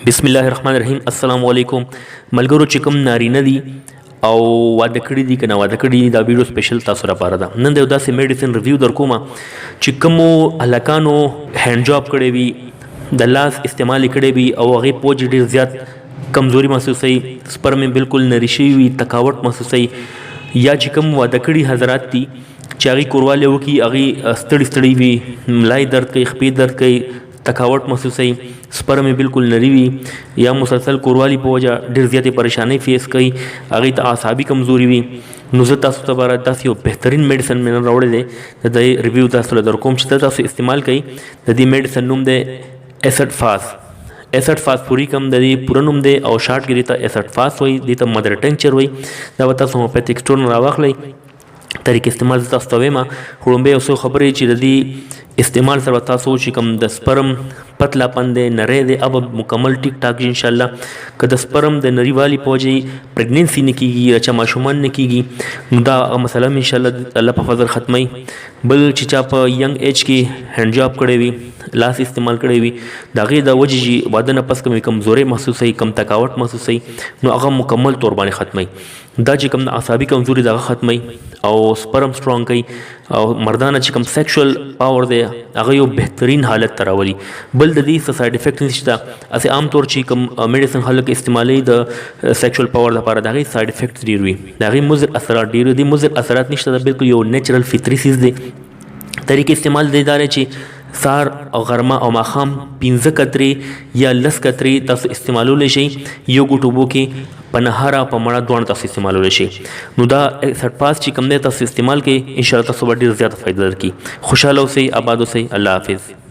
بسم الله الرحمن الرحیم. السلام علیکم ملګرو، چې کوم نارینه دي او واده کړی دي کنه واده کړی دي، دا ویډیو سپیشل تاسو لپاره ده. نن د یو داسې میډیسن ریویو در کوم چې کوم هلکانو هینډ جاب کړی وي، د لاس استعمال کړی وي او هغه پوج ډیر زیات کمزوري محسوسوي، سپرم بالکل نری شوی وي، تکاوت محسوسوي، یا چې کوم واده کړي حضرات دي چې هغوی کوروالی وکړي، هغوی ستړي ستړي وي، ملای درد کوي، خپې درد کوي، تکاوت محسوسوي، سپرم یې بالکل نری وي، یا مسلسل کوروالي په وجه ډېر زیاتې پریشانۍ فیس کوي، هغوی ته اعصابي کمزوري وي، نو زه تاسو ته باره داسې یو بهترین میډیسن مې نن راوړی دی، د دې ریویو تاسو له در کوم چې تاسو استعمال کړئ. د دې میډیسن نوم دی اسډ فاس، اسډ فاسفوریکم د دې پوره نوم دی او شارټ کې دې ته اسډ فاس وایي، دې ته مدر ټنچر وایي. دا به تاسو هومیوپیتیک سټور نه راواخلئ. طریق استعمال زه تاسو ته وایم، خو لومړی یو څو خبرې چې د دې استعمال سره تاسو چې کوم د سپرم پتلا پن دی، نری دی، اب مکمل ټیک ټاک ان شاء الله. که د سپرم د نری والی په وجه پریګننسي نه کیږي یا چا ماشومان نه کیږي، نو دا مسله ان شاء الله الله په فضل ختمي. بل چې چا په ینګ ایج کې هینډ جاب کړی وي، لاس استعمال کړی وي، د هغې د وجې چې واده نه پس کوم کمزوري محسوسوي، کم تکاوت محسوسوي، نو هغه مکمل طور باندې ختمي. دا چې کوم اعصابي کمزوري دغه ختمي او سپرم سټرونګ کوي او مردانه چې کوم سیکشوال پاور دی هغه یو بهترین حالت ته راولي. بل د دې څه ساید افیکټ نشته. اسې عام طور چې کوم میډیسن خلک استعمالوي د سیکشوال پاور لپاره، د هغې ساید افیکټ ډیر وي، د هغې مضر اثرات ډیر دي. مضر اثرات نشته، دا بالکل یو نیچرل فطري څیز دی. طریق استعمال دی دا دی چې سهار او غرمه او ماښام 5 قطرې یا 10 قطرې تاسو استعمالولی شئ، یو ګوټ اوبو کې په نهاره په مړه دواړه تاسو استعمالولی شئ. نو دا سټپاس چې کوم دی تاسو استعمال کړئ، انشاءالله تاسو به ډېر زیاته فایده درکړي. خوشحاله اوسئ، آباد اوسئ، الله حافظ.